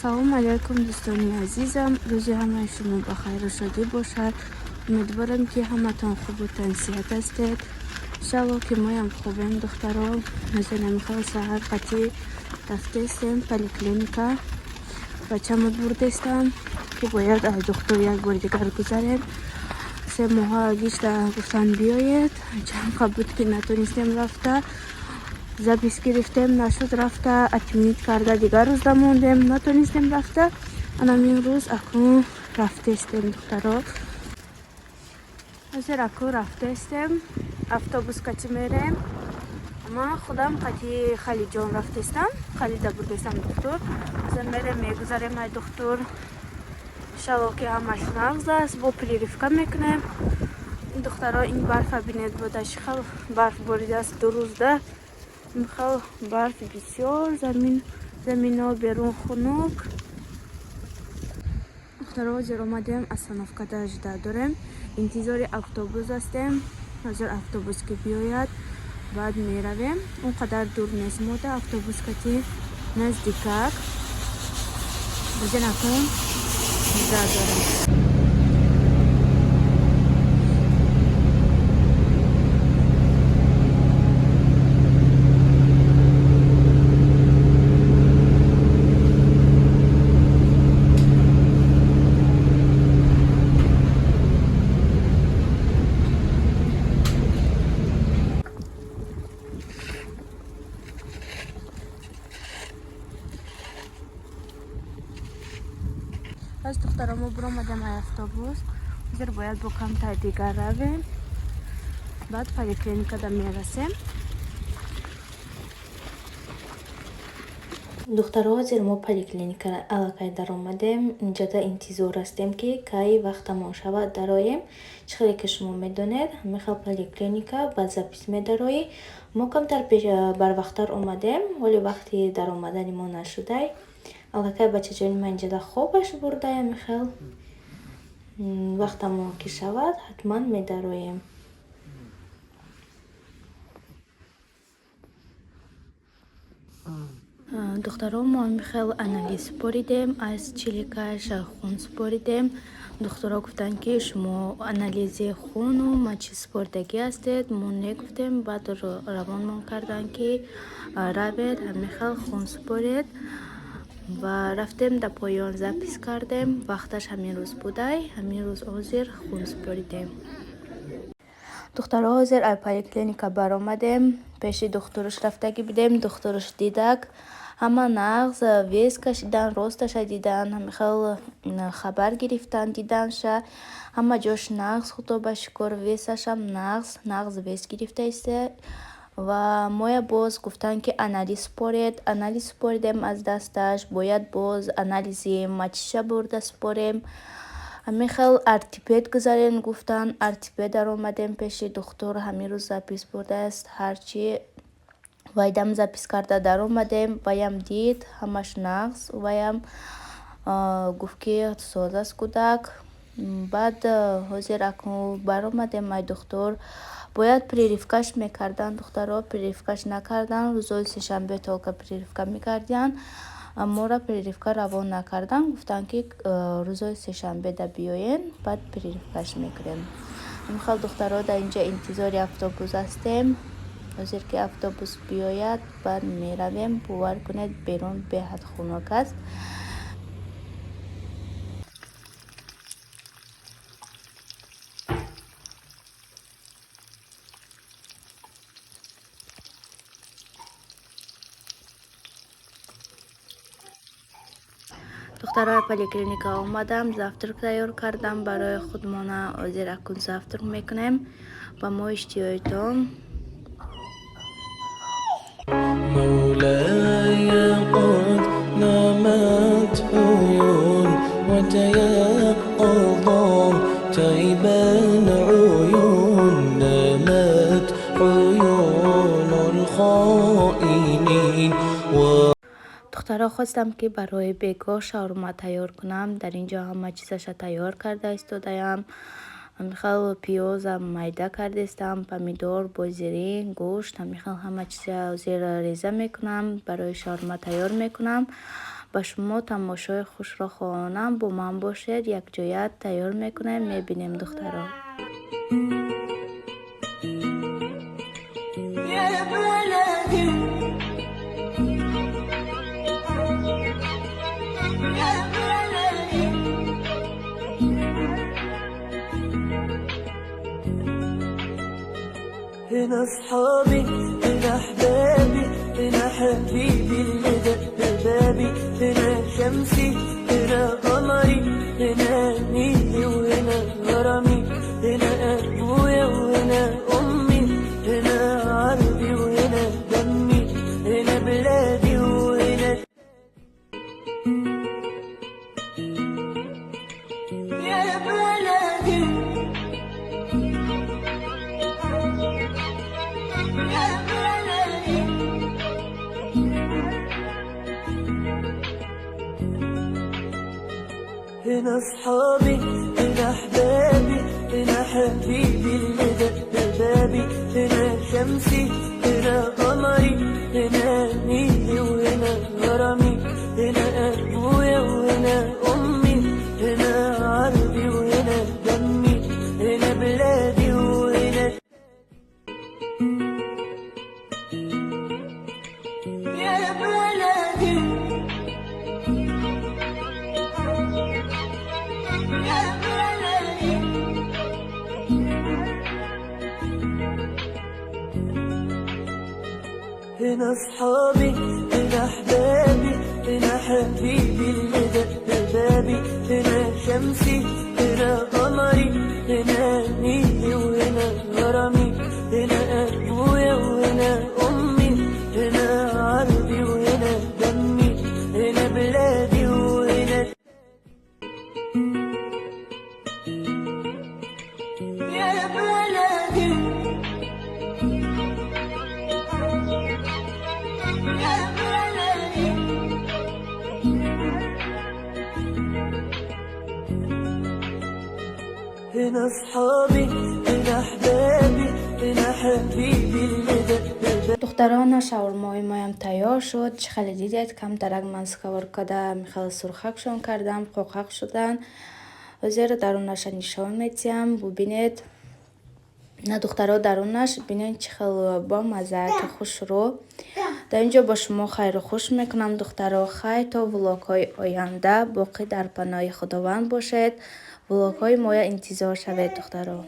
Салому алайкум, дӯстони азизам. Рӯзи ҳамаи шумо ба хайру шодӣ бошад. Умедворам, ки ҳаматон хубу тансиҳат ҳастед. Иншалло, ки моям хубем, духтаро. Ҳозир саҳар қатӣ рафтестем поликлиника. Бачамо бурдестам, ки бояд аз духтур як бори дигар гузарем. 3 моҳа гишта гуфтан биёед. Чанд буд, ки натонистем рафта. Запись гирифтем, нашуд рафта, отменить карда, дигар рӯзда мондем, натонистем рафта. Анамин рӯз акнун рафтестем, духтаро. Ҳозир акнун рафтестем, автобус кати мерем. Ман худам қати Халиҷон рафтестам, Халида бурдестам духтур. Ҳозир мерем, мегузарем ай духтур. Иншалло, ки ҳамаш нағз аст, бо прививка мекунем. Духтаро, ин барфа бинед, бода чӣ хел барф боридааст 2 рӯзда. Хел барф бисёр, замин замино берун хунук. Духтаро, ҳозир омадем, остановкада жда дорем, интизори автобус ҳастем. Ҳозир автобус ки биёяд, баъд меравем. Он қадар дур нест мода, автобус кати наздикак. Ҳозир акун жда дорем. Пас, духтаро, мо биромадем ай автобус. Ҳозир бояд бо камтар дигар равем, баъд поликлиникада мерасем. Духтаро, ҳозир мо поликлиника аллакай даромадем. Инҷода интизор ҳастем, ки кай вақтамон шавад, дароем. Чӣ хеле ки шумо медонед, ҳамин хел поликлиника ба запись медароӣ. Мо камтар барвақттар омадем, ҳоли вақти даромадани мо нашудай. Аллакай бачаҷони ман инҷода хобаш бурдай. Ҳамин хел вақтамон ки шавад, ҳатман медароем. Духтаро, мо ҳамин хел анализ супоридем, аз чиликаш хун супоридем. Духтуро гуфтанд, ки шумо анализи хуну мочи супоридагӣ ҳастед. Мо не гуфтем. Баъд равонмон карданд, ки равед, ҳамин хел хун супоред. Ва рафтем, дар поён запись кардем. Вақташ ҳамин рӯз будай, ҳамин рӯз ҳозир хун супоридем. Духтаро, ҳозир аз поликлиника баромадем, пеши духтуруш рафтагӣ будем. Духтуруш дидак, ҳама нағз, вес кашидан, росташа дидан, ҳамин хел хабар гирифтан, диданша, ҳама ҷош нағз, худо ба шукр, весашам нағз, нағз вес гирифта иста. Ва моя боз гуфтанд, ки анализ супоред. Анализ супоридем аз дасташ, бояд боз анализи мочиша бурда супорем. Ҳамин хел ортопед гузарен гуфтанд. Ортопед даромадем пеши духтур, ҳамин рӯз запись бурдааст. Ҳарчи вайдам запись карда даромадем, ваям дид, ҳамаш нағз, ваям гуфт, ки соз аст кӯдак. Баъд ҳозир акнун баромадем ай духтур, бояд прививкаш мекарданд. Духтаро, прививкаш накарданд. Рӯзҳои сешанбе только прививка мекардиянд. Моро прививка равон накарданд, гуфтанд, ки рӯзҳои сешанбеда биёен, баъд прививкаш мекунем. Ҳамин хел, духтаро, дар инҷа интизори автобус ҳастем. Ҳозир ки автобус биёяд, баъд меравем. Бовар кунед, берун беҳад хунук аст. Духтарои, поликлиника омадам, завтрак тайёр кардам барои худмона. Ҳозир акун завтрак мекунем. Ба мо иштиҳоитон. مولاي قد نامت عيون وتيقظا تيبا عيون، نامت عيون الخائنين. Духтаро, хостам, ки барои бегоҳ шаурма тайёр кунам. Дар ин ҷо ҳама чизаша тайёр карда истодаям. Ҳамин хел пиёзам майда кардестам, помидор, бозирин, гӯшт, ҳамин хел ҳама чиза ҳозир реза мекунам, барои шаурма тайёр мекунам. Ба шумо тамошои хушро хоҳонам. Бо ман бошед, якҷоя тайёр мекунем, мебинем, духтаро. يا بلدي يا بلدي هنا اصحابي، هنا احبابي، هنا حبيبي اللي دق بابي، هنا شمسي، هنا قمري، هنا نيلي وهنا غرامي، هنا ابويا وهنا امي، هنا عربي وهنا دمي، هنا بلادي وهنا يا بلدي يا بلدي هنا اصحابي، هنا احبابي، هنا حبيبي اللي دق بابي، هنا شمسي، هنا قمري، هنا نيلي وهنا غرامي، هنا ابويا وهنا امي، هنا عربي وهنا دمي، هنا بلادي وهنا يا بلدي يا بلدي هنا اصحابي، هنا احبابي، هنا حبيبي اللي دق بابي، هنا شمسي، هنا قمري، هنا نيلي وهنا غرامي، هنا ابويا وهنا امي، هنا عربي وهنا دمي، هنا بلادي وهنا يا بلدي يا بلدي هنا اصحابي، هنا احبابي، هنا حبيبي اللي دق بابي. Духтарона, шаурмои моям тайёр шуд. Чӣ хеле дидед, камтарак ман сковородкада михел сурхакшон кардам, қоқақ шуданд. Ҳозир дарунаша нишон медиҳам, бубинед. На, духтаро, дарунаш бинед, чӣ хел бомазза, ки хушрӯ. Дар ин ҷо бо шумо хайру хуш мекунам, духтаро. Хай, то влогҳои оянда боқӣ дар паноҳи Худованд бошед. Влогҳои моя интизор шавед, духтаро.